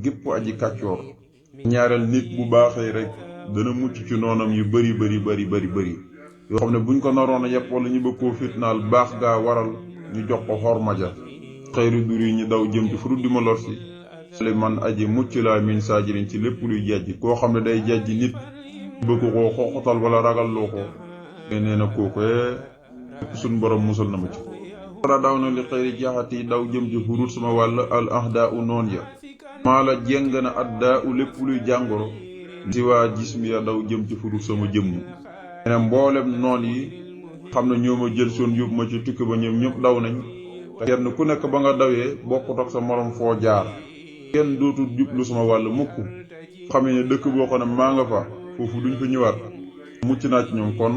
gépp aji kàccoor. ñaareel nit bu baaxee rek dana mucc ci noonam yu bari yoo xam ne buñ ko naroon a yepp wala ñu bëgg koo fitnaal baax gaa waral ñu jox ko xorma ja. xayru dur yi ñu daw jëm ci furut di ma lor si man aji mucc laa min saajirin ci lépp luy jejj koo xam ne day jejj nit bëgg koo xoxotal wala ragalloo ko nee na kooku suñ borom musal na ma ci. wala daw na li xëyri jaxati daw jëm ci furut sama wàll al ahdaa u noon ya maa la jéng na addaa u lépp luy jàngoro si waa jismi ya daw jëm ci furut sama jëmm. nee mboolem noon yi xam ne ñoo ma jël soon yóbbu ma ci tukki ba ñoom ñëpp daw nañ te kenn ku nekk ba nga dawee bokkut ak sa morom foo jaar kenn dootul jublu sama wàll mukk xamee ne dëkk boo xam ne maa nga fa foofu duñ fa ñëwaat mucc naa ci ñoom kon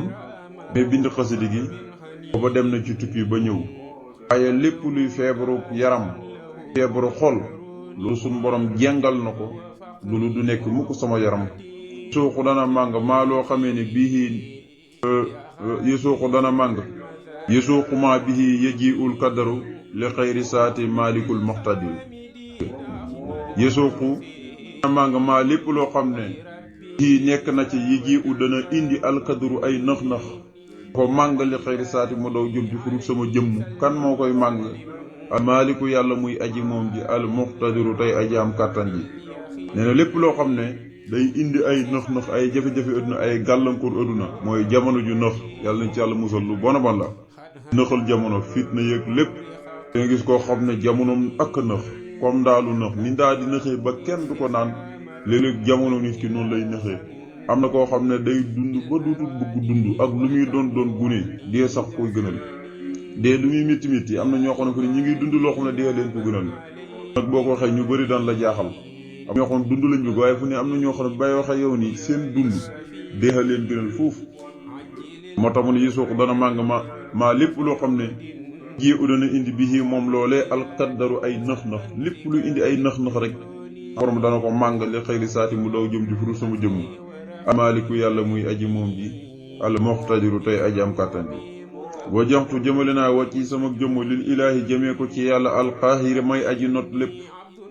mais bind xasidi gi booba dem na ci tukki ba ñëw waaye lépp luy feebaru yaram feebaru xol loolu suñ borom jengal na ko loolu du nekk mukk sama yaram suuxu dana màng maa loo xamee ne bii yësuuxu dana màng yësuuxu maa bii yëji ul kadaru li xayri saati maalikul muxtadir yësuuxu dana màng maa lépp loo xam ne bii nekk na ci yëji u dana indi alkadaru ay nëx-nëx ko màng li xayri saati mu daw jëm ci furut sama jëmm kan moo koy màng al maaliku yàlla muy aji moom ji al muxtadiru tey aji am kàttan ji. nee na lépp loo xam ne day indi ay nëx-nëx ay jafe-jafe adduna ay gàllankoor adduna mooy jamono ju nëx yàlla nañ ci yàlla musal lu bon a bon la nëxal jamono fitna yëg lépp da nga gis koo xam ne jamonoom ak nëx comme ndaalu nëx ni ndaa di nëxee ba kenn du ko naan léeg-léeg jamono nit ki noonu lay nëxee. am na koo xam ne day dund ba duutul bëgg dund ak lu muy doon gune dee sax koy gënal dee lu muy métti am na ñoo xam ne ko ne ñi ngi dund loo xam ne dee leen ko gënal nag boo ko waxee ñu bëri daan la jaaxal am ñoo xam ne dund lañ bëgg waaye fu ne am na ñoo xam ne bay waxee yow nii seen dund deexal leen gënal foofu. moo tax mu ne yisuuq dana màng maa lépp loo xam ne jii u dana indi bi moom loolee alkaddaru ay nëx-nëx lépp luy indi ay nëx-nëx rek borom dana ko màng li xëyri saati mu daw jëm ci furu sama jëmm amaaliku yàlla muy aji moom ji al muxtadiru tey aji am kàttan bi. wa jaxtu jëmale naa wa ci sama jëmm lil ilaahi jëmee ko ci yàlla alqaahiri may aji not lépp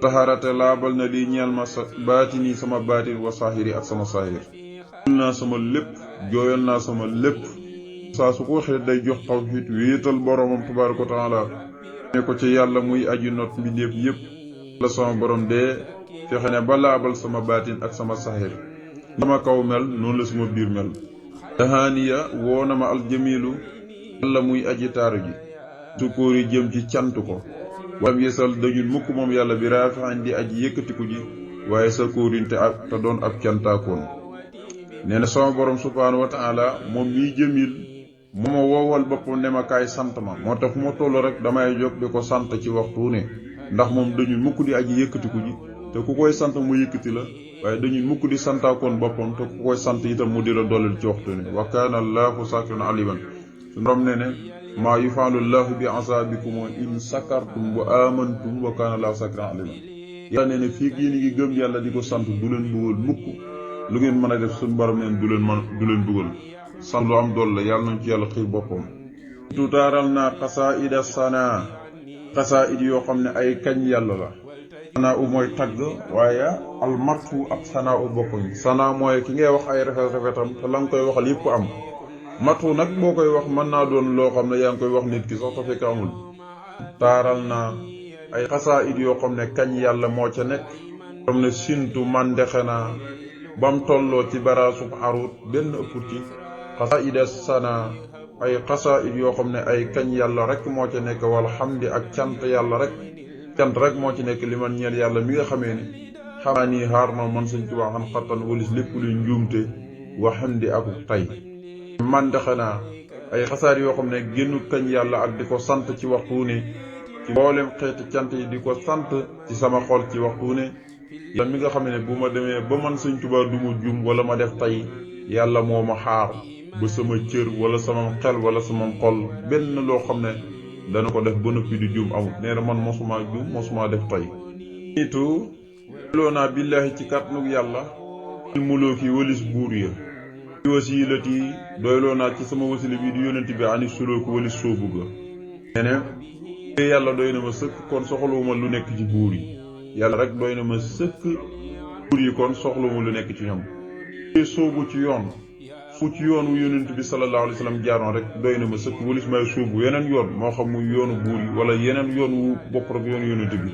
taxarate laabal na lii ñeel ma sa baatini sama baatin wa saahiri ak sama saahir jël naa sama lépp jooyal naa sama lépp saa su ko waxee day jox tawxiid wéetal boromam tabaaraka wa taala ne ko ci yàlla muy aji not mbindeef yépp la sama borom dee fexe ne ba laabal sama baatin ak sama saahir sama kaw mel noonu la sama biir mel. tahaaniya woo na ma aljamilu yàlla muy aji taaru ji sukóor yi jëm ci cant ko wam yesal dañul mukk moom yàlla bi raafaan di aji yëkkatiku ji waaye sa kóorinte ak te doon ab cantaakoon. nee na sama borom subhaanahu wa taala moom miy jëmil moo ma woowal boppam ne ma kaay sant ma moo tax fu ma toll rek damay jóg di ko sant ci waxtu ne ndax moom dañul mukk di aji yëkkatiku ji te ku koy sant mu yëkkati la waaye dañuy mukk di santaakoon boppam te ku koy sant itam mu di la dooleel ci waxtu ne wa kaana allaahu sakiran aliman su borom ne maa yufaalu llaahu bi asaabikum in sakartum wa amantum wa kaana allaahu sakiran aliman. yàlla ne fii yéen ngi gëm yàlla di ko sant du leen bëggal mukk lu ngeen mën a def suñu borom neen du leen bëggal sant lu am dool la yàlla nañ ci yàlla xiir boppam. tutaaral naa xasaa'ida sanaa xasaa'id yoo xam ne ay kañ yàlla la. sanaa u mooy tagg waaye almatu ak sanaa u bokkuñ. sanaa mooy ki ngay wax ay rafetam te la nga koy waxal yëpp am. matu nag boo koy wax mën naa doon loo xam ne yaa ngi koy wax nit ki sax te fekk amul. taaral naa ay xasaa'id yoo xam ne kañ yàlla moo ca nekk. xam ne sintu mandexe naa bam tolloo ci baraasub arut benn ëpput ci. xasaa'ida sanaa ay xasaa'id yoo xam ne ay kañ yàlla rek moo ca nekk walhamdi ak cant yàlla rek. cant rek moo ci nekk li man ñeel yàlla mi nga xamee ne xamaa nii xaar na man Sëñ Tuubaa xan xattan walis lépp luy njuumte waxandi akuk tay man dexe naa ay xasaar yoo xam ne génnu kañ yàlla ak di ko sant ci waxtu ne ci mboolem xeeti cant yi di ko sant ci sama xol ci waxtu ne yàlla mi nga xamee ne bu ma demee ba man Sëñ Tuubaa du ma juum wala ma def tay yàlla moo ma xaar ba sama cër wala sama xel wala sama xol benn loo xam ne dana ko def ba noppi di juum amul nee na man mosuma juum mosuma def tay nitu doyloo naa billaahi ci kàttanug yàlla muloo ki walis buur ya ci wasilati doyloo naa ci sama wasila bi di yonent bi ani suloo ko walis soobu ga nee na yàlla doy na ma sëkk kon soxlawuma lu nekk ci buur yi yàlla rek doy na ma sëkk. buur yi kon soxla mu lu nekk ci ñoom soobu ci yoon fu ci yoon wu yonent bi sallallahu alayhi wa sallam jaaroon rek doy na ma sëkk walis may soobu yeneen yoon moo xam muy yoonu buur yi wala yeneen yoon wu bokk rek yoonu yonent bi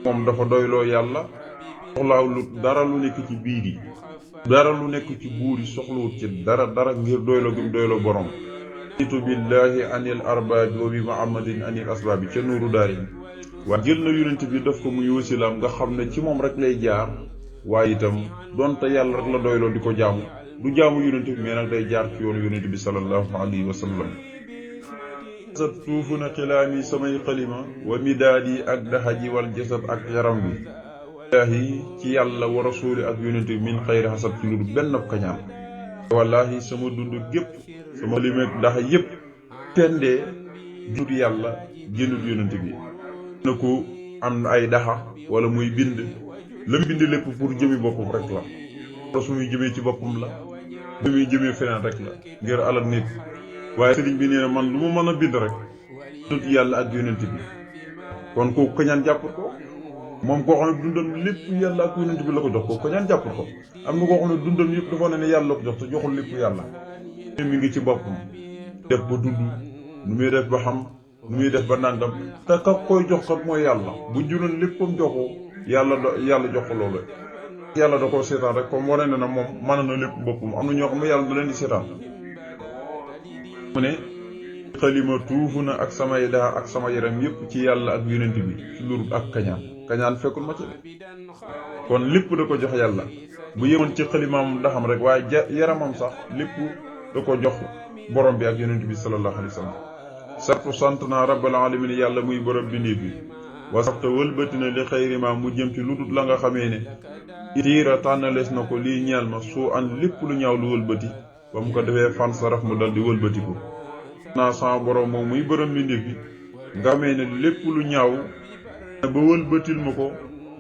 moom dafa doyloo yàlla soxlaaw lu dara lu nekk ci biir yi dara lu nekk ci buur yi soxlawut ci dara ngir doyloo gëm doyloo borom itu billahi anil arbaabi wa bi muhammadin anil asbaabi ca nuuru daarin waaye jël na yonent bi daf ko muy wasilaam nga xam ne ci moom rek lay jaar waaye itam donte yàlla rek la doyloo di ko jaamu du jaamu yonent bi mais nag day jaar ci yoonu yonent bi sallallahu alayhi wa sallam sa tuufu na xilaami samay xalima wa midaadi ak daxaji wal jasad ak yaram wi wallahi ci yàlla wa rasuuli ak yonent bi min xayri xasab ci lu benn kañaan wallahi sama dund gépp sama limeeg daxa yépp tendee jut yàlla génnut yonent bi na ko am ay daxa wala muy bind la mu bind lépp pour jëmi boppam rek la wala su muy jëmee ci boppam la lu muy jëmee feneen rek la ngir alal nit waaye sëriñ bi nee na man lu ma mën a bind rek jut yàlla ak yonent bi kon kooku kañaan jàpput ko moom koo xam ne dundam lépp yàlla ak yonent bi la ko jox ko kañaan jàpput ko am na koo xam ne dundam yëpp dafa ne yàlla la ko jox te joxul lépp yàlla mi ngi ci boppam def ba dund nu muy def ba xam nu muy def ba nàngam te ka koy jox kat mooy yàlla bu juróon léppam joxoo yàlla jox ko loolu yàlla da koo seetaan rek comme wane na moom mën na lépp boppam am na ñoo xam ne yàlla da leen di seetaan mu ne xalima tuufu na ak samay daa ak sama yaram yépp ci yàlla ak yonent bi ci lurut ak kañaan fekkul ma ci de kon lépp da ko jox yàlla bu yemoon ci xalimaam daxam rek waaye yaramam sax lépp da ko jox borom bi ak yonent bi sallallahu alayhi wa sallam sartu sant naa rabbal alamin yàlla muy borom bi néeg bi wasafte wëlbati na li xayrima mu jëm ci lu dut la nga xamee ne itiira tànnalees na ko lii ñeel ma soo an lépp lu ñaaw lu wëlbati ba mu ko defee fan saraf mu dal di wëlbati ko naa sama borom moom muy borom bi néeg bi nga xamee ne lépp lu ñaaw ba wëlbatil ma ko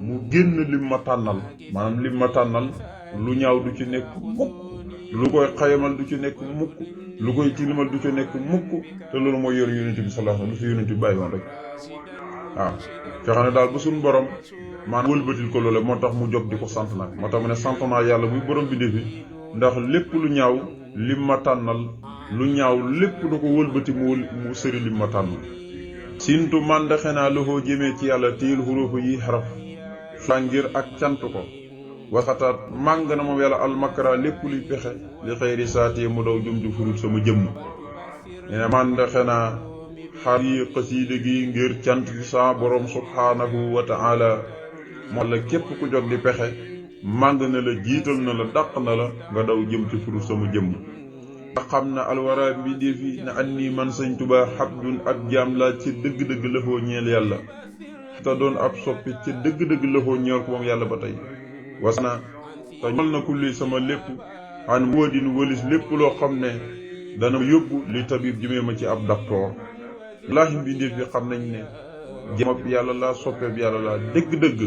mu génn lim ma tànnal maanaam lim ma tànnal lu ñaaw du ci nekk mukk lu koy xayamal du ci nekk mukk lu koy tilimal du ci nekk mukk te loolu mooy yor yonent bi sallallahu alayhi wa sallam lu fi yonent bi bàyyi woon rek waaw fexe ne daal ba suñu borom maanaam wëlbatil ko loole moo tax mu jóg di ko sant nag moo tax mu ne sant naa yàlla muy borom bi defi ndax lépp lu ñaaw lim ma tànnal lu ñaaw lépp da ko wëlbati mu sëri lim ma tànnal sintu màndaxe naa loxoo jëmee ci yàlla tiil xurufu yi xaraf sa ngir ak cant ko waxataat màng na moom yàlla almakara lépp luy pexe li xëyri saatee mu daw jëm ju furut sama jëmm nee na màndaxe naa xar yi xasiida gi ngir cant ci sa borom subhaanahu wa ta'ala moo la képp ku jóg di pexe màng na la jiital na la dàq na la nga daw jëm ci furut sama jëmm nga xam na alwara mbindéef yi na anni man Sëñ Tuubaa xabdun ab jaam laa ci dëgg-dëgg lafoo ñeel yàlla te doon ab soppi ci dëgg-dëgg lafoo ñeel ko moom yàlla ba tey wasana te ñol na kulli sama lépp xan wóodin wëlis lépp loo xam ne dana yóbbu li tabib jëmee ma ci ab docteur laahi mbindéef bi xam nañ ne jamab yàlla laa soppeeb yàlla laa dëgg-dëgg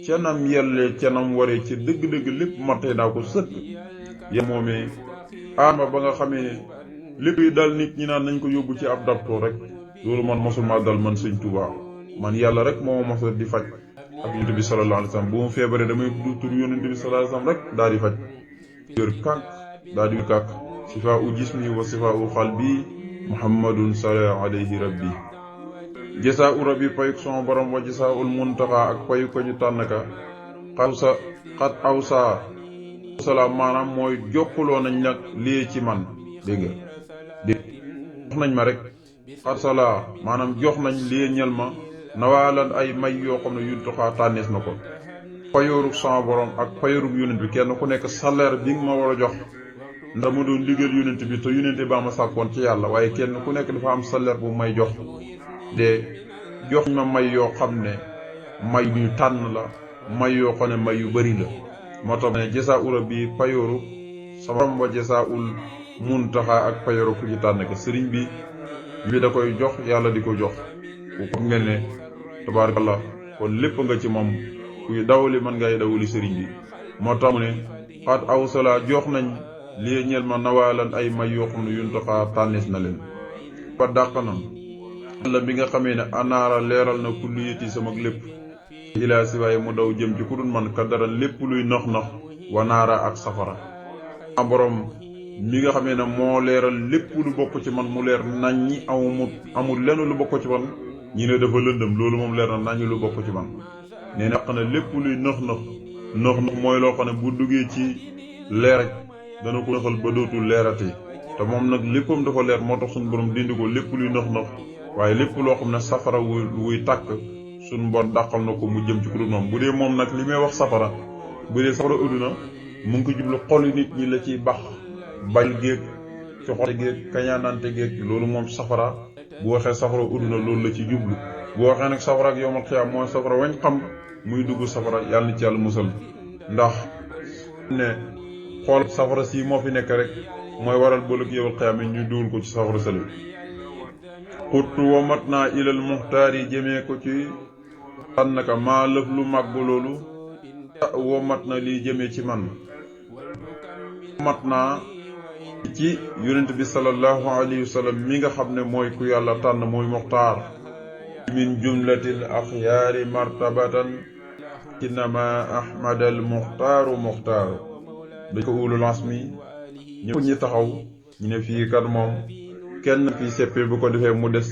cenam yellee cenam waree ci dëgg-dëgg lépp matee naa ko sëkk ya moomee aama ba nga xamee lépp yi dal nit ñi naan nañ ko yóbbu ci ab docteur rek loolu man mosuma dal man Sëñ Tuubaa man yàlla rek moo ma mos di faj ak yonent bi sallallahu alayhi wa sallam bu ma feebaree damay du tur yonent bi sallallahu alayhi wa sallam rek daal di faj wér kànk daal di wér kànk sifaa u jismi wa sifaa u xalbi muhammadun salla alayhi rabbi jasa u rabbi payuk sama borom wa jasa ul muntaxa ak payu ko ñu tànn ka xat aw saa salaam maanaam mooy jokkuloo nañ nag lii ci man dégg nga jox nañ ma rek xat salaa maanaam jox nañ lii ñel ma nawaalan ay may yoo xam ne yu doxaa tànnees na ko payoorug sama borom ak payoorug yonent bi kenn ku nekk salaire bi nga ma war a jox ndax ma doon liggéeyal yonent bi te yonent baa ma sàkkoon ci yàlla waaye kenn ku nekk dafa am salaire bu may jox de jox ma may yoo xam ne may yu tànn la may yoo xam ne may yu bari la moo tax ne jasa ura bi payooru sama borom wa jasa ul muntaxa ak payooru ku ci tànn ko sëriñ bi da koy jox yàlla di ko jox ku ngeen ne tabaarakallah kon lépp nga ci moom kuy dawali man ngay dawali sëriñ bi moo tax mu ne xaat aw sala jox nañ lii ñeel ma nawaalan ay may yoo xam ne yun taxaa tànnees na leen ba dàq na yàlla bi nga xamee ne anaara leeral na kulliyati sama lépp ilaa siwaay mu daw jëm ci ku dul man kadaran lépp luy nax-nax wanaara ak safara borom mi nga xamee ne moo leeral lépp lu bokk ci man mu leer naññi amul lenn lu bokk ci man ñi ne dafa lëndëm loolu moom leer na naññi lu bokk ci man nee na ne lépp luy nax-nax mooy loo xam ne bu duggee ci leer rek dana ko naxal ba dootul leerati te moom nag léppam dafa leer moo tax suñu borom dindi ko lépp luy nax-nax waaye lépp loo xam ne safara wuy tàkk suñu bon dàqal na ko mu jëm ci ku dul moom bu dee moom nag li may wax safara bu dee safara adduna mu ngi ko jublu xolu nit ñi la ciy bax bañ géeg coxote géeg kañaanante géeg loolu moom safara bu waxee safara adduna loolu la ci jublu bu waxee nag safara ak yowmal xiyaam mooy safara wañ xam muy dugg safara yàlla na ci yàlla musal ndax ne xool safara si moo fi nekk rek mooy waral bëlëg yowmal xiyaam yi ñu dugal ko ci safara sële xuttu womat naa ilal muxtaar yi jëmee ko ci tànnaka maa lëf lu màgg loolu womat na lii jëmee ci man mat naa ci yonent bi sallallahu alayhi wa sallam mi nga xam ne mooy ku yàlla tànn mooy muxtaar min jumlatil axyaari martabatan innama ahmad al muxtaaru muxtaaru dañ ko ulul asmi ñëpp ñi taxaw ñu ne fii kat moom kenn fii seppe bu ko defee mu des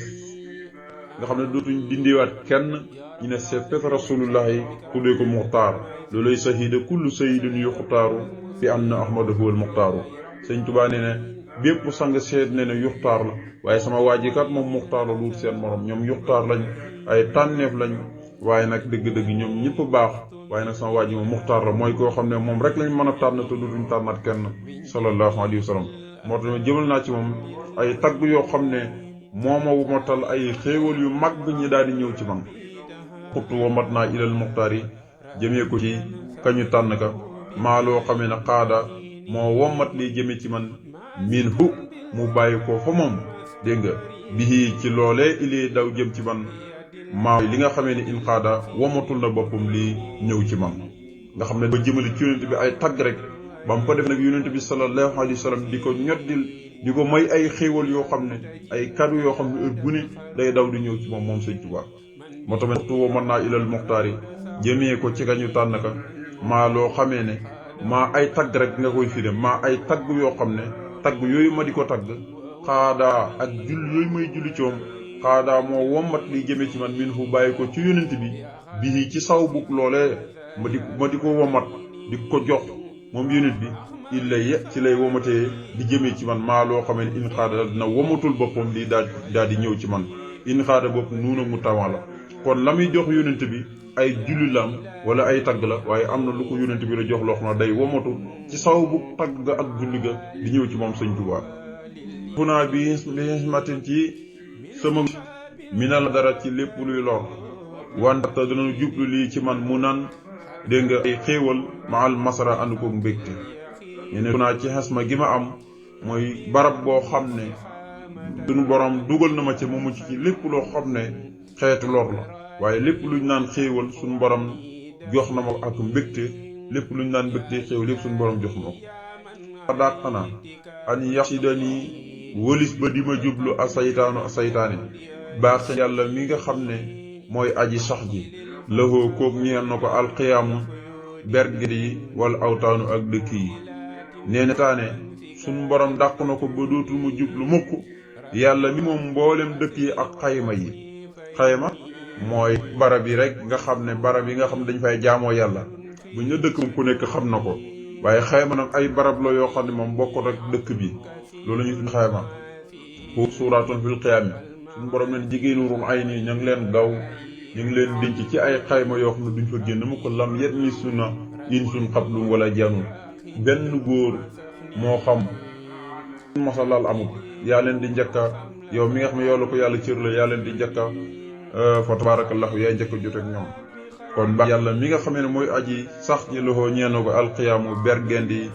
nga xam ne dootuñ dindiwaat kenn ñu ne seppet rasulullahi tuddee ko muxtaar looluy sahida kullu sayidin yuxtaaru fi anna ahmada huwa al muxtaaru sëñ Tuubaa ne bépp sang seet ne yuxtaar la waaye sama waaji kat moom muxtaar la luut seen morom ñoom yuxtaar lañ ay tànneef lañ waaye nag dëgg-dëgg ñoom ñëpp baax waaye nag sama waaji moom muxtaar la mooy koo xam ne moom rek lañ mën a tànn te dutuñ tànnaat kenn sallallahu alayhi wa sallam moo tax jëmal naa ci moom ay tagg yoo xam ne mooma wumatal ay xéewal yu mag ñi daal di ñëw ci man xuttu womat naa ilal muxtaar yi jëmee ko ci kañu tànn ka maa loo xamee ne xaada moo wommat liy jëme ci man min hu mu bàyyi ko fa moom dégg nga bii ci loolee ilee daw jëm ci man maa li nga xamee ne in xaada womatul na boppam lii ñëw ci man nga xam ne ba jëmale ci yonent bi ay tagg rek ba mu ko def nag yonent bi sallallahu alayhi wa sallam di ko ñoddil di ko may ay xéewal yoo xam ne ay kàddu yoo xam ne heure bu ne day daw di ñëw ci moom moom sëñ Tuubaa moo tamit waxtu woo mën naa ilal muxtaar yi jëmee ko ci kañu tànn ka maa loo xamee ne maa ay tagg rek nga koy firé maa ay tagg yoo xam ne tagg yooyu ma di ko tagg xaadaa ak jull yooyu may julli coom xaadaa moo wommat li jëme ci man min fu bàyyi ko ci yonent bi bii ci saw bug loolee ma di ko wommat di ko jox moom yonent bi illay ci lay womatee di jëmee ci man maa loo xam ne in xaada dina womatul boppam di daal di ñëw ci man in xaada bopp nuuna mu tawan la kon la muy jox yonent bi ay julli lam wala ay tagg la waaye am na lu ko yonent bi la jox loo xam ne day womatu ci saw bu tagg ak julli ga di ñëw ci moom sëñ Tuubaa fu naa bi matin ci sama minal dara ci lépp luy lor wante dinañu jublu lii ci man mu nan dégg nga ay xéewal maal masara ànd koog mbégte ñene fu naa ci xasma gi ma am mooy barab boo xam ne suñu borom dugal na ma ci mu mucc ci lépp loo xam ne xeetu lor la waaye lépp luñ naan xéewal suñu borom jox na ma ak mbégte lépp luñ naan mbégte xéewal lépp suñu borom jox na ko daa xanaa an yaxsidani wëlis ba di ma jublu a saytaane baax yàlla mi nga xam ne mooy aji sax ji lëxoo koog ñeel na ko alxiyaamu berged yi wala awtaanu ak dëkk yi nee na taane suñu borom dàq na ko ba dootul mu jublu mukk yàlla mi moom mboolem dëkk yi ak xayma yi xayma mooy barab yi rek nga xam ne barab yi nga xam ne dañ fay jaamoo yàlla buñ la dëkk moom ku nekk xam na ko waaye xayma nag ay barab la yoo xam ne moom bokkut rek dëkk bi loolu la ñuy tudd xayma foofu suuraatun fil qiyaama suñu borom leen jigéenu rul ay nii ña ngi leen gaw ñu ngi leen denc ci ay xayma yoo xam ne duñ fa génn mu ko lam yet ñi suna in suñ xablum wala janun benn góor moo xam masalal amul yaa leen di njëkka yow mi nga xam ne yow la ko yàlla cër la yaa leen di njëkka fa tabarakallahu yaay njëkk a jot ak ñoom kon ba yàlla mi nga xamee ne mooy aji sax ñi loxoo ñeeno ko alxiyaamu bergend yi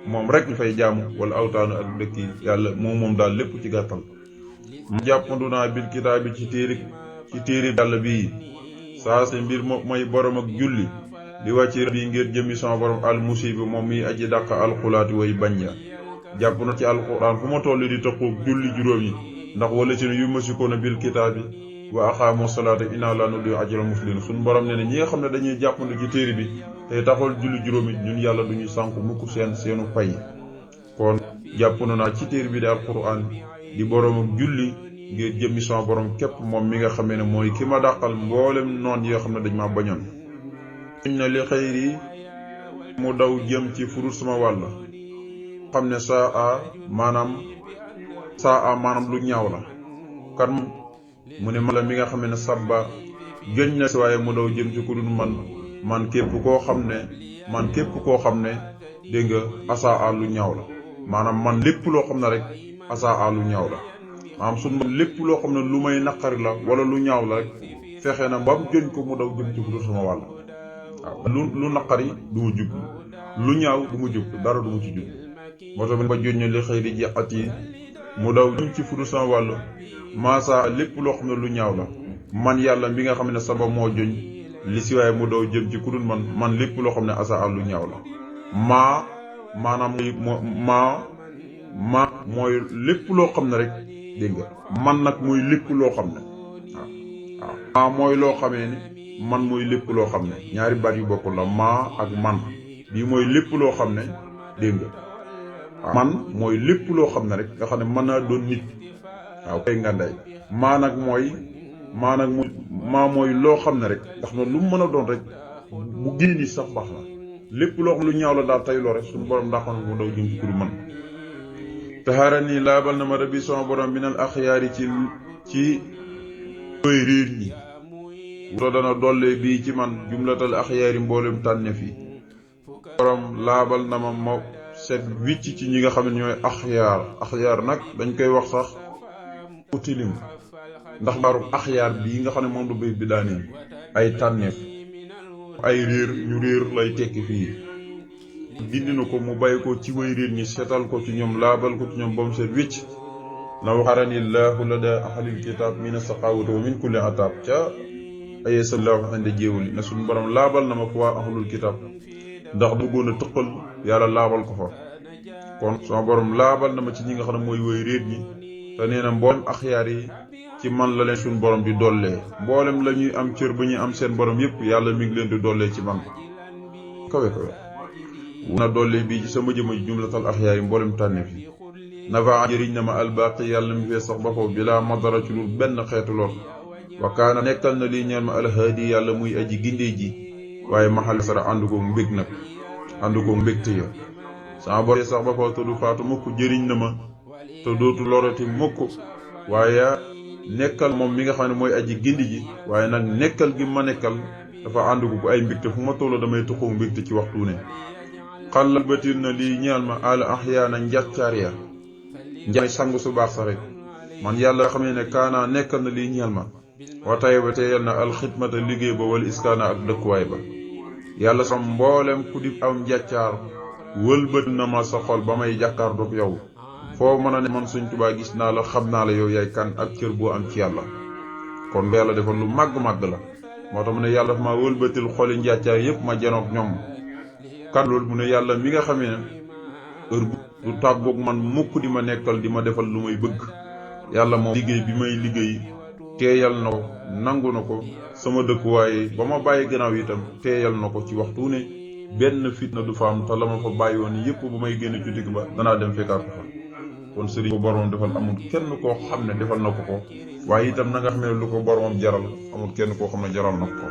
moom rek ñu fay jaamu wala awtaanu ak dëkk yi yàlla moom daal lépp ci gàttal mu jàppandu naa bil kitaab bi ci téeri yàlla bii saa si mbir moom mooy borom ak julli di wàcc bi ngir jëmi sama borom al musiba moom mi aji dàq alxulaati way bañ ya jàpp na ci alxuraan fu ma toll di tëqoog julli juróom yi ndax wala ci ne yu masikoona bil kitaab bi wa aqaamu salaata inna laa nudii'u ajral muslimiin suñu borom nee na ñi nga xam ne dañuy jàppandu ci téere bi te taxawal julli juróomi ñun yàlla duñu sànku mukk seenu pay. kon jàppandu naa ci téere bi di alquran di borom ak julli ngir jëmmi sama borom képp moom mi nga xamee ne mooy ki ma dàqal mboolem noon yoo xam ne dañ ma bañoon. na li xëyri mu daw jëm ci furut sama wàll xam ne saa maanaam lu ñaaw la kan mu ne ma la mi nga xam ne sabba gëñ na si waaye mu daw jëm ci ku dul man képp koo xam ne dégg nga asaa lu ñaaw la maanaam man lépp loo xam ne rek asaa lu ñaaw la maanaam suñu lépp loo xam ne lu may naqari la wala lu ñaaw la rek fexe na ba mu gëñ ko mu daw jëm ci ku dul sama wàll waaw lu naqari du ma jub lu ñaaw du ma jub dara du ma ci jub moo tax ba joñ li xëy di jeexat yi mu daw jëm ci fu dul sama wàll maasa lépp loo xam ne lu ñaaw la man yàlla mi nga xam ne sabab moo joñ li si waaye mu daw jëm ci ku dul man lépp loo xam ne asa lu ñaaw la maa mooy lépp loo xam ne rek dégg nga man nag mooy lépp loo xam ne waaw maa mooy loo xamee ni man mooy lépp loo xam ne ñaari baat yu bokkul la maa ak man bii mooy lépp loo xam ne dégg nga man mooy lépp loo xam ne rek nga xam ne mën naa doon nit waaw kay nganday maa mooy loo xam ne rek ndax noonu lu mu mën a doon rek bu génni sax baax na lépp loo xam lu ñaaw la daal tey loo rek suñu borom ndax mu daw jëm ci ku man taxaara nii laabal na ma rabbi sama borom minal axyaari ci koy réer ñi wuto dana dolle bii ci man jumlatal axyaari mboolem tànne fi borom laabal na ma set wicc ci ñi nga xam ne ñooy axyaar nag dañ koy wax sax utilim ndax baaru axyaar bii nga xam ne moom du bay bi daanee ay tànneef ay réer ñu réer lay tekki fii dindi na ko mu bàyyi ko ci way réer ñi setal ko ci ñoom laabal ko ci ñoom ba mu set wicc na waxaranillahu lada ahlil kitab mina saqawati wa min kulli atab ca aye sallahu inde jéewuli na suñu borom laabal na ma ko waa ahlul kitab ndax bëggoon a tëqal yàlla laabal ko fa kon sama borom laabal na ma ci ñi nga xam ne mooy way réer ñi te nee na mboolem axyaar yi ci man la leen suñu borom di dollee mboolem la ñuy am cër ba ñuy am seen borom yépp yàlla mi ngi leen di dollee ci man kawe na dollee bii ci sama jëma jumlatal axyaar yi mboolem tànneef yi nafa jëriñ na ma albaqi yàlla mi fee sax ba foofu bilaa madara ci lu benn xeetu lor wa kaana nekkal na lii ñeel ma alhaadi yàlla muy aji gindee ji waaye maxal sara ànd ko mbég nag ànd ko mbégte ya sama borom sax ba foofu te du faatu mukk jëriñ na ma te dootu lorati mukk waaye nekkal moom mi nga xam ne mooy aji gindi ji waaye nag nekkal gi ma nekkal dafa ànd ko ay mbégte fu ma tolloo damay tuxoo mbégte ci waxtu ne xalal batir na lii ñeel ma al ahyaana njàccaar ya njaay sangu su baax sa rek man yàlla xam ne kaana nekkal na lii ñeel ma wa tay ba teyal na alxidmata liggéey ba wala iskaana ak dëkkuwaay ba yàlla sam mboolem ku di am njàccaar wëlbët na ma sa xol ba may jàkkaar doog yow foo mën a ne man Sëñ Tuubaa gis naa la xam naa la yow yaay kan ak cër boo am ci yàlla kon yàlla defal lu màgg-màgg la moo tax mu ne yàlla dafa ma wëlbatil xoli njàccaar yépp ma janoog ñoom kan loolu mu ne yàlla mi nga xamee ne heure du tàggoog man mukk di ma nekkal di ma defal lu may bëgg yàlla moom liggéey bi may liggéey teeyal na ko nangu na ko sama dëkkuwaay ba ma bàyyi gannaaw itam teeyal na ko ci waxtu ne benn fitna du fa am te la ma fa bàyyi woon yépp bu may génn ci digg ba danaa dem fekkaat ko fa kon sëriñ bu boromam defal amul kenn koo xam ne defal na ko waaye itam na nga xam ne lu ko boromam jaral amul kenn koo xam ne jaral na ko